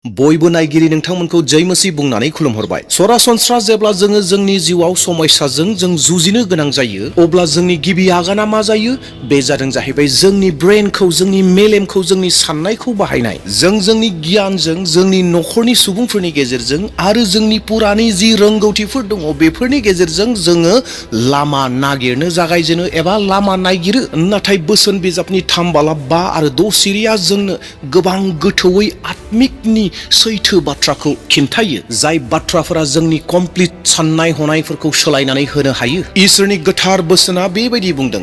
बयबो नायगिरि नोंथांमोनखौ जै मसि बुंनानै खुलुमहरबाय। सरासनस्रा जेब्ला जोङो जोंनि जिउआव समस्याजों जों जुजिनो गोनां जायो अब्ला जोंनि गिबि आगाना मा जायो? बे जादों जाहैबाय जोंनि ब्रेनखौ, जोंनि मेलेमखौ, जोंनि साननायखौ बाहायनाय। जों जोंनि गियानजों, जोंनि न'खरनि सुबुंफोरनि गेजेरजों आरो जोंनि पुरानि जि रोंगौथिफोर दङ बेफोरनि गेजेरजों जोङो लामा नागिरनो जागायजेनो एबा लामा नागिरो। नाथाय बोसोन बिजाबनि 3 बालाब 5 आरो 6 सिरिया जोंनो गोबां गोथौयै आत्मिकनि सैथो बाथ्राखौ खिन्थायो, जाय बाथ्राफोरा जोंनि कमप्लिट साननाय हनायफोरखौ सोलायनानै होनो हायो। इसोरनि गोथार बोसोना बेबायदि बुंदों,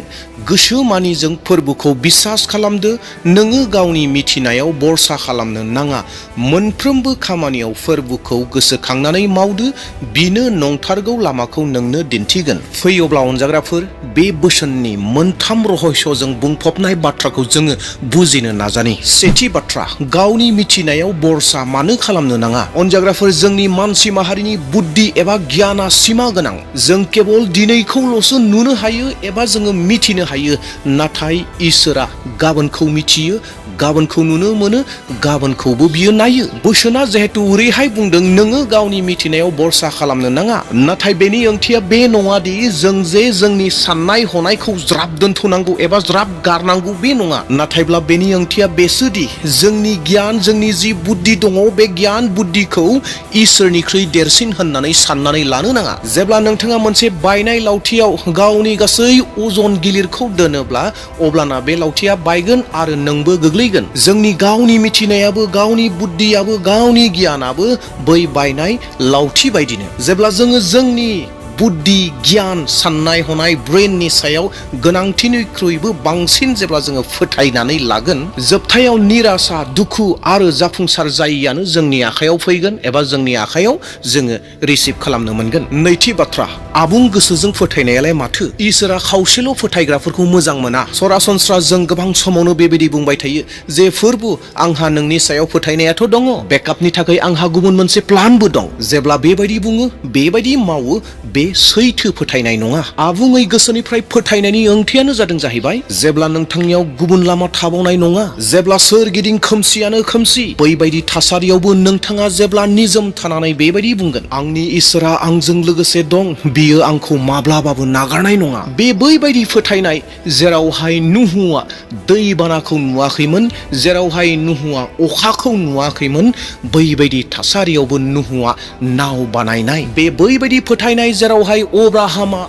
गोसो मानिजों फोरबोखौ बिसास खालामदो, नोङो गावनि मिथिनायाव बरसा खालामनो नाङा, मोनफ्रोमबो खामानियाव फोरबोखौ गोसोखांनानै मावदो, बिनो नंथारगौ लामाखौ नोंनो दिन्थिगोन। फै अब्ला अनजाग्राफोर, बे बोसोननि मोनथाम रहस्यजों बुंफबनाय बाथ्राखौ जोङो बुजिनो नाजानि। सेथि बाथ्रा, गावनि मिथिनायाव बरसा मानो खालामनो नाङा? अनजाग्राफोर, जोंनि मानसि माहारिनि बुद्धि एबा गियाना सिमा गोनां। जों केवल दिनैखौल'सो नुनो हायो एबा जोङो मिथिनो हायो, नाथाय इसोरा गाबोनखौ मिथियो, गाबोनखौ नुनो मोनो, गाबोनखौबो बियो नायो। बोसोना जिहेतु ओरैहाय बुंदों, नोङो गावनि मिथिनायाव बरसा खालामनो नाङा, नाथाय बेनि ओंथिया बे नङादि जों जे जोंनि साननाय हनायखौ ज्राब दोनथ'नांगौ एबा ज्राब गारनांगौ, बे नङा। नाथायब्ला बेनि ओंथिया बेसोदि जोंनि गियान, जोंनि जि बुद्धि दङ, बे गियान बुद्धिखौ इसोरनिख्रुइ देरसिन होननानै साननानै लानो नाङा। जेब्ला नोंथाङा मोनसे बायनाय लावथियाव गावनि गासै अजन गिलिरखौ दोनोब्ला अब्लाना बे लावथिया बायगोन आरो नोंबो गोग्लैगोन। जोंनि गावनि मिथिनायाबो, गावनि बुद्धियाबो, गावनि गियानाबो बै बायनाय लावथि बायदिनो। जेब्ला जोङो जोंनि बुद्धि, गियान, साननाय हनाय, ब्रेननि सायाव गोनांथिनिख्रुइबो बांसिन जेब्ला जोङो फोथायनानै लागोन, जोबथायाव निराशा, दुखु आरो जाफुंसार जायैयानो जोंनि आखायाव फैगोन एबा जोंनि आखायाव जोङो रिसिभ खालामनो मोनगोन। नैथि बाथ्रा, आबुं गोसोजों फोथायनायालाय माथो? इसोरा खावसेल' फोथायग्राफोरखौ मोजां मोना। सरासनस्रा जों गोबां समावनो बेबायदि बुंबाय थायो जे फोरबु, आंहा नोंनि सायाव फोथायनायाथ' दङ, बेकआपनि थाखाय आंहा गुबुन मोनसे प्लानबो दं। जेब्ला बेबायदि बुङो, बेबायदि मावो, बे सैथो फोथायनाय नङा। आबुङै गोसोनिफ्राय फोथायनायनि ओंथियानो जादों जाहैबाय जेब्ला नोंथांनियाव गुबुन लामा थाबावनाय नङा, जेब्ला सोरगिदिं खोमसियानो खोमसि, बैबायदि थासारियावबो नोंथाङा जेब्ला निजोम थानानै बेबायदि बुंगोन, आंनि इसोरा आंजों लोगोसे दं, बियो आंखौ माब्लाबाबो नागारनाय नङा। बे बैबायदि फोथायनाय जेरावहाय नुहुआ दैबानाखौ नुवाखैमोन, जेरावहाय नुहुआ अखाखौ नुवाखैमोन, बैबायदि थासारियावबो नुहुआ नाव बानायनाय। बे बैबायदि फोथायनाय जेरावहाय अब्राहामा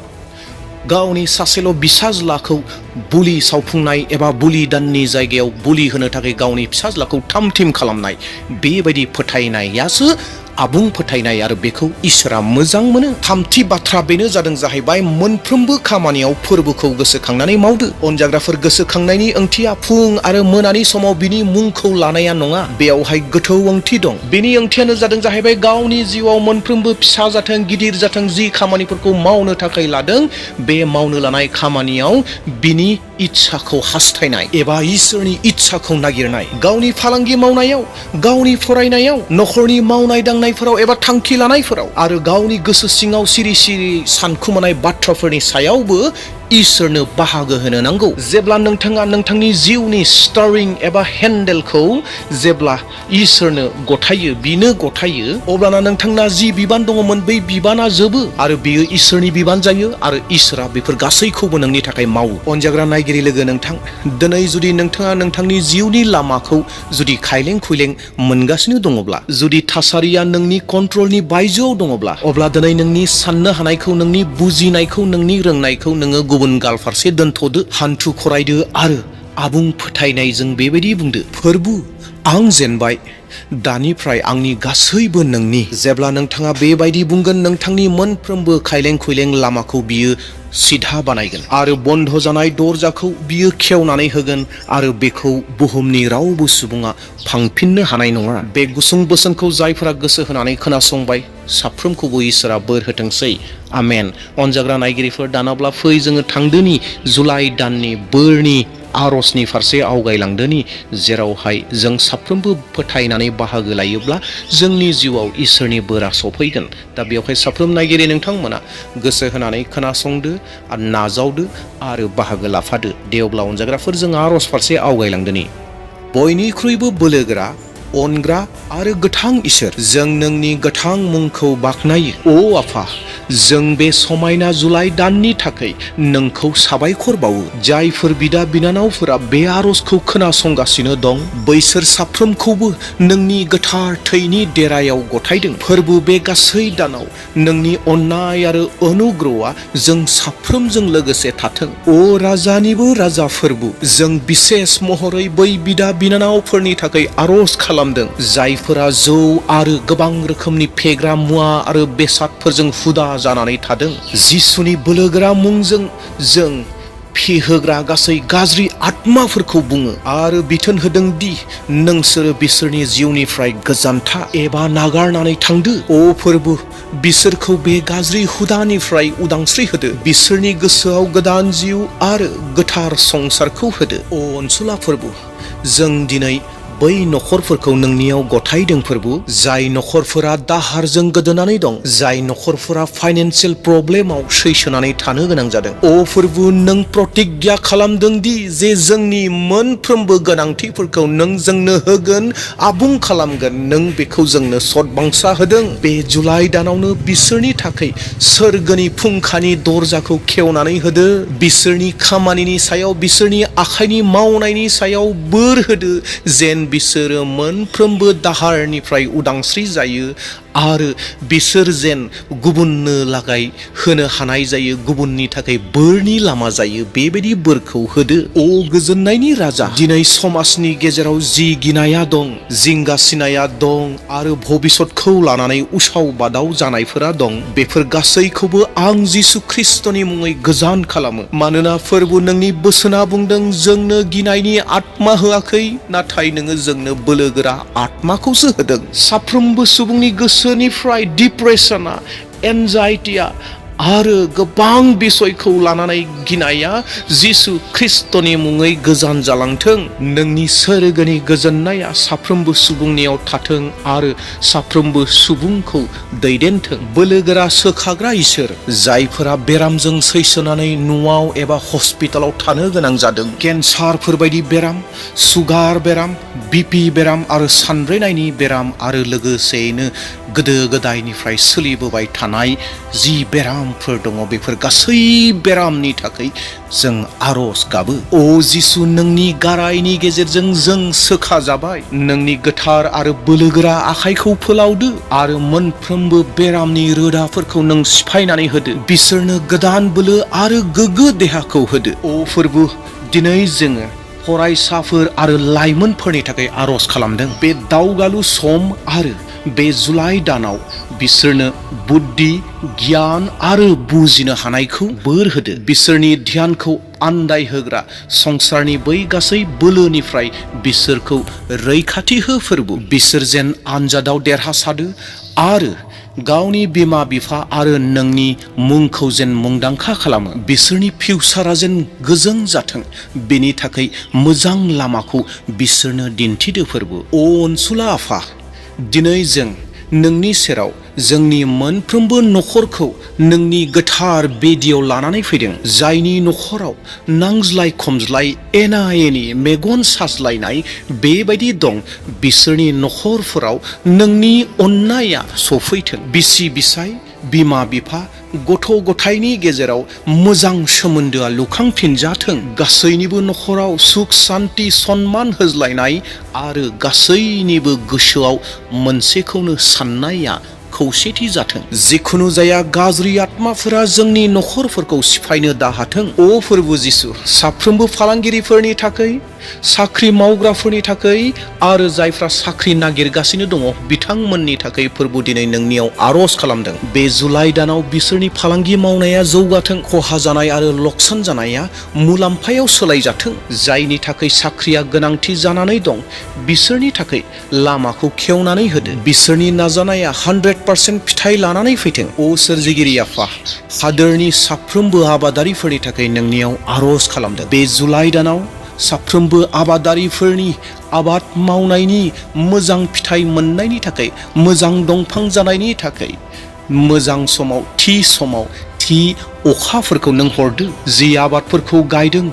गावनि सासेल' बिसाज्लाखौ बुलि सावफुंनाय एबा बुलि दाननि जायगायाव बुलि होनो थाखाय गावनि फिसाज्लाखौ थाम-थिम खालामनाय, बेबायदि फोथायनायासो आबुं फोथायनाय आरो बेखौ इसोरा मोजां मोनो। थामथि बाथ्रा बेनो जादों जाहैबाय मोनफ्रोमबो खामानियाव फोरबोखौ गोसोखांनानै मावदो। अनजाग्राफोर, गोसोखांनायनि ओंथिया फुं आरो मोनानि समाव बिनि मुंखौ लानाया नङा, बेयावहाय गोथौ ओंथि दं। बेनि ओंथियानो जादों जाहैबाय गावनि जिउआव मोनफ्रोमबो फिसा जाथों गिदिर जाथों जि खामानिफोरखौ मावनो थाखाय लादों, बे मावनो लानाय खामानियाव बिनि इच्छाखौ हास्थायनाय एबा इसोरनि इच्छाखौ नागिरनाय। गावनि फालांगि मावनायाव, गावनि फरायनायाव, न'खरनि मावनाय दांनायफोराव एबा थांखि लानायफोराव आरो गावनि गोसो सिङाव सिरि सिरि सानखुमानाय बाथ्राफोरनि सायावबो इसोरनो बाहागो होनो नांगौ। जेब्ला नोंथाङा नोंथांनि जिउनि स्टारिं एबा हेन्डेलखौ जेब्ला इसोरनो गथायो, बिनो गथायो, अब्लाना नोंथांना जि बिबान दङमोन बै बिबाना जोबो आरो बियो इसोरनि बिबान जायो आरो इसोरा बेफोर गासैखौबो नोंनि थाखाय मावो। अनजाग्रा नायगिरि लोगो नोंथां, दिनै जुदि नोंथाङा नोंथांनि जिउनि लामाखौ जुदि खायलें खुयलें मोनगासिनो दङब्ला, जुदि थासारिया नोंनि कन्ट्रलनि बायजोआव दङब्ला, अब्ला दिनै नोंनि साननो हानायखौ, नोंनि बुजिनायखौ, नोंनि रोंनायखौ नोङो गुबुन गाल फारसे दोनथ'दो, हान्थु खरायदो आरो आबुं फोथायनायजों बेबायदि बुंदो, फोरबु, आं जेनबाय, दानिफ्राय आंनि गासैबो नोंनि। जेब्ला नोंथाङा बेबायदि बुंगोन, नोंथांनि मोनफ्रोमबो खायलें खुयलें लामाखौ बियो सिधा बानायगोन आरो बन्द जानाय दरजाखौ बियो खेवनानै होगोन आरो बेखौ बुहुमनि रावबो सुबुङा फांफिननो हानाय नङा। बे गुसुं बोसोनखौ जायफोरा गोसो होनानै खोनासंबाय, साफ्रोमखौबो इसोरा बोर होथोंसै। आमेन। अनजाग्रा नायगिरिफोर, दानाब्ला फै जोङो थांदोनि जुलाइ दाननि बोरनि आरजनि फारसे आवगायलांदोनि, जेरावहाय जों साफ्रोमबो फोथायनानै बाहागो लायोब्ला जोंनि जिउआव इसोरनि बोरा सफैगोन। दा बेवहाय साफ्रोम नायगिरि नोंथांमोना गोसो होनानै खोनासंदो आरो नाजावदो आरो बाहागो लाफादो। दे अब्ला अनजाग्राफोर, जों आरज फारसे आवगायलांदोनि। बयनिख्रुइबो बोलोगोरा अनग्रा आरो गोथां इसोर, जों नोंनि गोथां मुंखौ बाख्नायो। अ आफा, जों बे समायना जुलाइ दाननि थाखाय नोंखौ साबायखर बावो। जायफोर बिदा बिनानावफोरा बे आरजखौ खोनासंगासिनो दं, बैसोर साफ्रोमखौबो नोंनि गोथार थैनि देरायाव गथायदों। फोरबो बे गासै दानाव नोंनि अननाय आरो अनुग्रहआ जों साफ्रोमजों लोगोसे थाथों। अ राजानिबो राजा फोरबो, जों बिसेस महरै बै बिदा बिनानावफोरनि थाखाय आरज खालामदों जायफोरा जौ आरो गोबां रोखोमनि फेग्रा मुवा आरो बेसादफोरजों हुदा जानानै थादों। जिसुनि बोलोगोरा मुंजों जों फिहोग्रा गासै गाज्रि आत्माफोरखौ बुङो आरो बिथोन होदों दि नोंसोरो बिसोरनि जिउनिफ्राय गोजान था एबा नागारनानै थांदो। अ फोरबो, बिसोरखौ बे गाज्रि हुदानिफ्राय उदांस्रि होदो। बिसोरनि गोसोआव गोदान जिउ आरो गोथार संसारखौ होदो। अ अनसुला फोरबो, जों दिनै बै नखरफोरखौ नोंनियाव गथायदों फोरबो, जाय नखरफोरा दाहारजों गोदोनानै दं, जाय नखरफोरा फाइनेन्सियेल प्रब्लेमाव सैसोनानै थानो गोनां जादों। अ फोरबो, नों प्रतिज्ञा खालामदों दि जे जोंनि मोनफ्रोमबो गोनांथिफोरखौ नों जोंनो होगोन, आबुं खालामगोन। नों बेखौ जोंनो सतबांसा होदों। बे जुलाइ दानावनो बिसोरनि थाखाय सोरगोनि फुंखानि दरजाखौ खेवनानै होदो। बिसोरनि खामानिनि सायाव, बिसोरनि आखाइनि मावनायनि सायाव बोर होदो, जेन बिसोरो मोनफ्रोमबो दाहारनिफ्राय उदांस्रि जायो आरो बिसोर जेन गुबुननो लागाय होनो हानाय जायो, गुबुननि थाखाय बोरनि लामा जायो। बेबायदि बोरखौ होदो। अ गोजोननायनि राजा, दिनै समाजनि गेजेराव जि गिनाया दं, जिंगासिनाया दं आरो भबिष्यतखौ लानानै उसाव बादाव जानायफोरा दं, बेफोर गासैखौबो आं जिसु ख्रिस्टनि मुङै गोजान खालामो। मानोना फोरबो, नोंनि बोसोना बुंदों जोंनो गिनायनि आत्मा होआखै, नाथाय नोङो जोंनो बोलोगोरा आत्माखौसो होदों। साफ्रोमबो सुबुंनि गोसोनिफ्राय डिप्रेसना, एनजाइटिया आरो गोबां बिसयखौ लानानै गिनाया जिसु ख्रिस्टनि मुङै गोजान जालांथों। नोंनि सोरगोनि गोजोननाया साफ्रोमबो सुबुंनियाव थाथों आरो साफ्रोमबो सुबुंखौ दैदेनथों। बोलोगोरा सोखाग्रा इसोर, जायफोरा बेरामजों सैसोनानै न'आव एबा हस्पिटालाव थानो गोनां जादों, केन्सारफोर बायदि बेराम, सुगार बेराम, बिपि बेराम आरो सानब्रेनायनि बेराम आरो लोगोसेयैनो गोदो गोदायनिफ्राय सोलिबोबाय थानाय जि बेरामफोर दङ, बेफोर गासै बेरामनि थाखाय जों आरज गाबो। अ जिसु, नोंनि गारायनि गेजेरजों जों सोखाजाबाय। नोंनि गोथार आरो बोलोगोरा आखाइखौ फोलावदो आरो मोनफ्रोमबो बेरामनि रोदाफोरखौ नों सिफायनानै होदो। बिसोरनो गोदान बोलो आरो गोग्गो देहाखौ होदो। अ फोरबो, दिनै जोङो फरायसाफोर आरो लाइमोनफोरनि थाखाय आरज खालामदों। बे दावगालु सम आरो बे जुलाइ दानाव बिसोरनो बुद्धि, गियान आरो बुजिनो हानायखौ बोर होदो। बिसोरनि ध्यानखौ आन्दाय होग्रा संसारनि बै गासै बोलोनिफ्राय बिसोरखौ रैखाथि हो फोरबो। बिसोर जेन आनजादाव देरहासादो आरो गावनि बिमा बिफा आरो नोंनि मुंखौ जेन मुंदांखा खालामो। बिसोरनि फिउचारा जेन गोजों जाथों, बेनि थाखाय मोजां लामाखौ बिसोरनो दिन्थिदो फोरबो। अ अनसुला आफा, दिनै जों नोंनि सेराव जोंनि मोनफ्रोमबो नखरखौ नोंनि गोथार बेदियाव लानानै फैदों। जायनि नखराव नांज्लाय खमज्लाय, एना एनि, मेगन साज्लायनाय बेबायदि दं, बिसोरनि नखरफोराव नोंनि अननाया सफैथों। बिसि बिसाय, बिमा बिफा, गथ' गथायनि गेजेराव मोजां सोमोन्दोआ लुखांफिनजाथों। गासैनिबो नखराव सुख सान्ति सन्मान होज्लायनाय आरो गासैनिबो गोसोआव मोनसेखौनो साननाया खौसेथि जाथों। जिखुनु जाया गाज्रि आत्माफोरा जोंनि नखरफोरखौ सिफायनो दाहाथों। अ फोरबो जिसु, साफ्रोमबो फालांगिरिफोरनि थाखाय, साख्रि मावग्राफोरनि थाखाय आरो जायफ्रा साख्रि नागिरगासिनो दङ, बिथांमोननि थाखाय फोरबो दिनै नोंनियाव आरज खालामदों। बे जुलाइ दानाव बिसोरनि फालांगि मावनाया जौगाथों, खहा जानाय आरो लकसान जानाया मुलाम्फायाव सोलायजाथों। जायनि थाखाय साख्रिया गोनांथि जानानै दं, बिसोरनि थाखाय लामाखौ खेवनानै होदो। बिसोरनि नाजानाया 100% फिथाइ लानानै फैथों। अ सोरजिगिरि आफा, हादोरनि साफ्रोमबो आबादारिफोरनि थाखाय नोंनियाव आरज खालामदों। बे जुलाइ दानाव साफ्रोमबो आबादारिफोरनि आबाद मावनायनि मोजां फिथाइ मोननायनि थाखाय, मोजां दंफां जानायनि थाखाय, मोजां समाव, थि थि अखाफोरखौ नों हरदो। जि आबादफोरखौ गायदों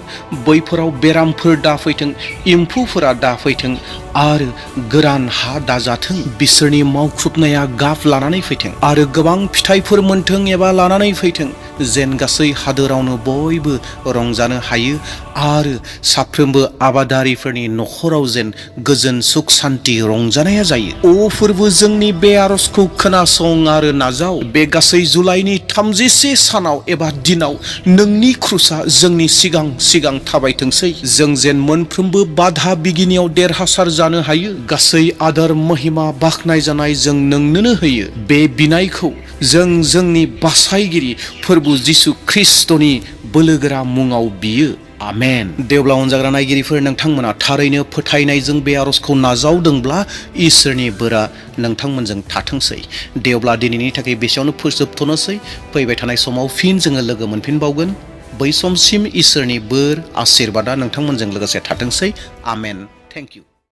बैफोराव बेरामफोर दाफैथों, एम्फौफोरा दाफैथों आरो गोरान हा दाजाथों। बिसोरनि मावख्रुबनाया गाब लानानै फैथों आरो गोबां फिथाइफोर मोनथों एबा लानानै फैथों, जेन गासै हादोरावनो बयबो रंजानो हायो आरो साफ्रोमबो आबादारिफोरनि न'खराव जेन गोजोन सुख सान्ति रंजानाया जायो। अ फोरबो, जोंनि बे आरजखौ खोनासं आरो नाजाव। बे गासै जुलाइनि 31 सानाव एबा दिनाव नोंनि क्रुसा जोंनि सिगां सिगां थाबायथोंसै। जों जेन मोनफ्रोमबो बाधा बिगिनियाव देरहासार जानो हायो। गासै आदर महिमा बाख्नाय जानाय जों नोंनोनो होयो। बे बिनायखौ जों जोंनि बासायगिरि फोरबो जिसु ख्रिस्टनि बोलोगोरा मुङाव बियो। आमेन। देवब्ला अनजाग्रा नायगिरिफोर, नोंथांमोना थारैनो फोथायनायजों बे आरजखौ नाजावदोंब्ला इसोरनि बोरा नोंथांमोनजों थाथोंसै। देवब्ला दिनैनि थाखाय बेसेयावनो फोजोबथ'नोसै। फैबाय थानाय समाव फिन जोङो लोगो मोनफिनबावगोन। बै समसिम इसोरनि बोर आशीर्बादा नोंथांमोनजों लोगोसे थाथोंसै। आमेन। Thank you.